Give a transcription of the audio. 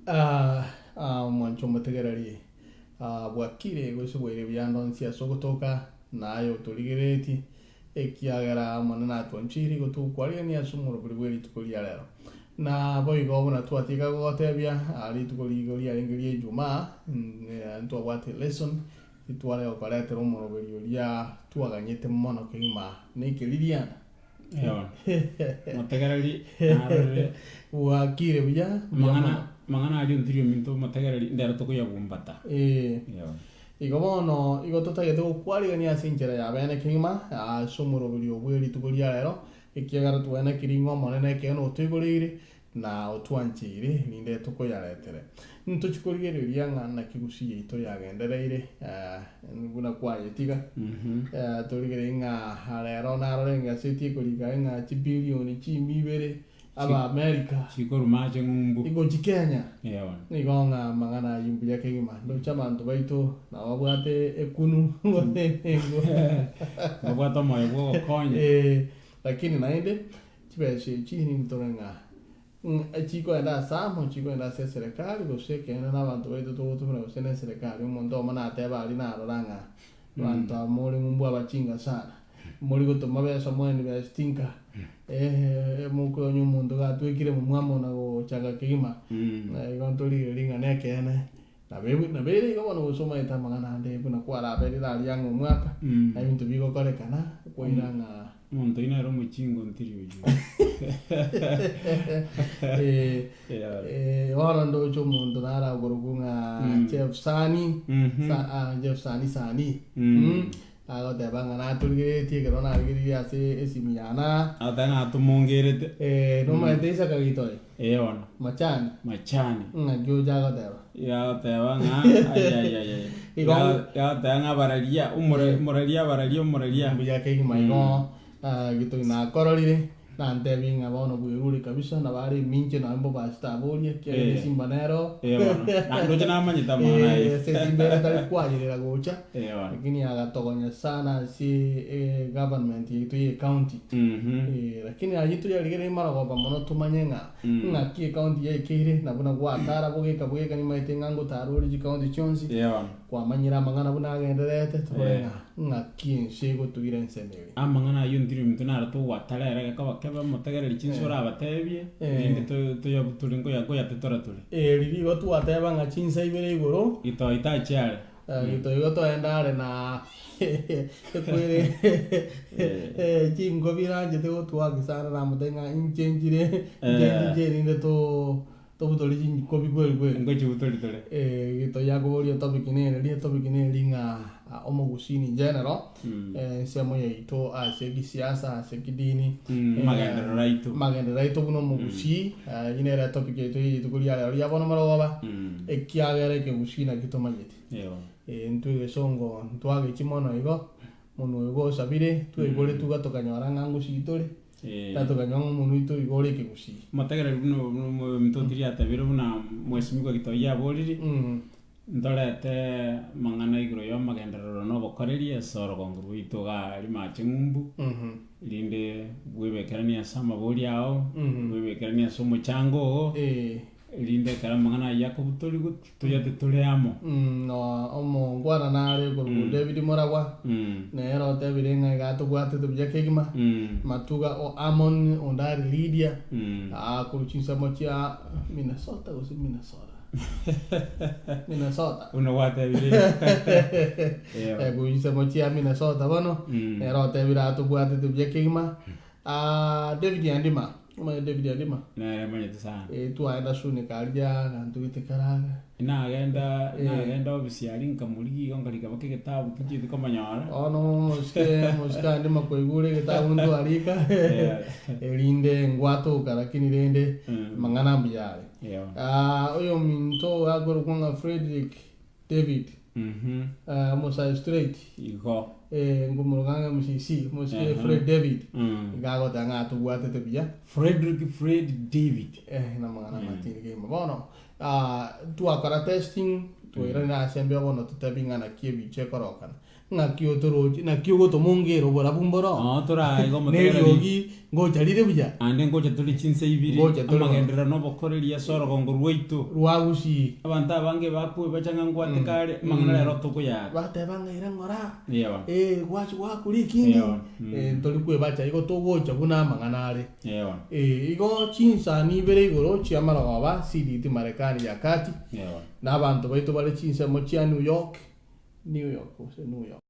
Ah, ah, omwancho omotegereri, ah, bwakire gose bwaire buya ande onsi ase ogotoka, na aye otorigereretie, ekiagera Omonene atwancheire igo togokwarigania ase omorobori bwe rituko ria rero. Na boigo buna twatiga gogotebia, ah, rituko rigo riarenge ria Ijumaa, mm, ntwabwate lesson, titware gokoretera omoroberi oria twaganyete mono kegima, nekeririanda. Eeh motegereri narorire Bwakire buya buya amang'ana mono. amang'ana aria ontiri ominto omotegereri ndero tokoyagumbata. Ee. Eeh. Igo bono igo totagete gokwarigania ase enchera ya bene kegima ase omoroberio bwe rituko ria rero, ekiagera twaenekiri ng'a Omonene ekeene otoigoreire na otwancheire rinde tokoyaretere. Ntochie korigereria ng'a naki gusii yaito yagendereire buna kwayetiga. Torigererie ng'a rero narore engaseti ekorika ng'a chibilioni chimia ibere aba America Chikoruma ache ng'umbu. igochi Kenya. Ee bono. Nigo ng'a amang'ana ayio mbuya kegima. Ndoche abanto baito nabo babwate ekunu gose engo. Babwate omoyo bwa ogokonya. Ee, lakini naende Chibesa echi nintore ng'a chikoenda ase amo, chikoenda ase eserekari, gose ekeene na abanto baito togotumera gose na eserekari. Omonto omo nateba aria narora ng'a abanto aba more ng'umbu abachinga sana, mori gotoma besa moeni besa tinka, mokonya omonto gatwekire momwamo na gochaka kegima, igo ntorigereria ng'a nekeene. Nabo ere igo bono gose omanyete amang'ana ande buna kwaraberire aria ang'e omwaka, na ebinto bigokorekana, kwaira ng'a. Omonto oyio nere omochingo ntiri oyio. Eh, bono ndoche omonto nare akorokwa ng'a Jeff Sani, Sa- ah, Jeff Sani Sani, Mm. Agoteba ng'a natorigeretie ekero narigereire ase esimi yane aa. Agoteba ng'a atomongerete. Eh, nomanyete Isaka Gitoi? Ee bono. Machani? Machani. Ng'aki ocha agoteba? Iga agoteba ng'a ayayayaya. Igo- Iga agoteba ng'a abararia, omore omoraria abararia omoraria. Mbuya kegima igo ah, Gitoi nakororire, Nantebie ng'a bono bwerure kabisa, nabo are eminche nonya mbobasete aborie, ekiagera Eh. esimba nero. Eh, bono. Na- ndoche namanyete amang'ana Eh, ayio. ase esimba ere tari kwayerera gocha, Eh, bono. lakini agatogonya sana ase eh, government yaito ya ecounty. Mhm. Eh, lakini ayio toyarigererie marogoba mono tomanye ng'a Mm. ng'aki ecounty yaikeire, na buna gwatara bogeka bogeka nimaete ng'a ngotara ore chicounty chionsi. Eh, bono. Kwamanyire amang'ana buna agendererete, tobore Eh. ng'a ng'aki ense egotugira ensemo ere. Amang'ana ayio ntiri ominto naro togwatara ere gekoba kebe omotegereri chinsa orabatebie, Eh. rinde to- toyabutore nkoya nkoyatetora tore. Eri rigo twateba ng'a chinsa ibere igoro, Gitoi tachi are. eh, gitoi igo toenda are na ekwere eh, chingobi iranchete gotwaki sana namotebia ng'a inche nchire inche Eh. nchiche erinde to Tobutore chinkobi kweri kweri. Ngochibutori tore. Eh, gento giakoboria etopic nere, etopic neri ng'a ah, omogusii in general, eh, ensemo yaito ase ekisiasa, ase ekidini, Mm, eh, magenderero aito. magenderero aito buna omogusii, eh, eyio nere etopic yaito ya rituko ria rero ria bono marogoba, Mm. ekiagera ekegusii nakio tomanyete. Eyo. Eh, intwe egesongo ntwagechi mono igo, monwe oyo gosabire, twaigore tuga tokanyora ng'a ngusii tore, Tatokanywa ng'a omonwa oito igo ore ekegusii. Motegereri buna omonto otiri atabire buna mwesimigwa Gitoi aboriri, ntorete amang'ana igoro y'amagenderero na obokoreri ase orogongo rwaito iga aria mache ng'umbu, rinde bwebekeranie ase amabori ao, bwebekeranie ase omochango oo. Erinde ekero amang'ana ayio akobutorigwa, toyate tore amo. Na omongwana nare okorokwa David Moragwa, nere otebire ng'a iga atobwatete buya kegima, Matuga o Amon onde are Lydia, korwa chinsemo chia Minnesota gose Minnesota? Minnesota. Buna gwatebire. Eh, korwa chinsemo chia Minnesota bono, nere otebire atobwatete buya kegima. David Andima. Omanye David Adima? Nere manyete sana. Eh, twaenda Sunika aria aganto gete karaga. Nagenda Eh. nagenda ofisi aria nkamorigia igo nkarika mpaka egetabu tinchieti komonyora. Bono omosike omosike Andima kwaigure egetabu ntwarika Eh. erinde ngwatoka lakini rende Mm. amang'ana mbuya are. Eyo. Ah, oyominto akorokwa ng'a Fredrick David, Mhm. omosae straight, Igo. eh, ngomoroka ng'a MCC, omosike Ehe. Fred David, Mm. iga agoteba ng'a atobwatete buya, Frederick Fred David. eh, namang'ana amatindi kegima. Bono, ah, twakora testing, twairanire ase embeo bono totebi ng'a naki ebicha ekorokana. Ng'aki otorochi, naki ogotomongera oborabu mboro? Noo torae igo omotegereri. Neriogi ngocha rire buya. Naende ngocha tore chinsa ibere, Ngocha tore bono. amagenderero na obokoreri ase orogongo rwaito. Rwa gusii. Abanto abange bakwe bacha ng'a ngwateka are, amang'ana rero tokoyaaka. Bateba ng'a ira ng'ora, Ewa. eh, gwachi gwakura ekindi, Ewa, mm. eh, ntori kwebacha igo togocha buna amang'ana are. Ewa. Eh, igo chinsani ibere igoro chi'amarogoba, CDT Marekani ya kati, Ewa. na abanto baito bare chinsemo chia New York, New York gose New York.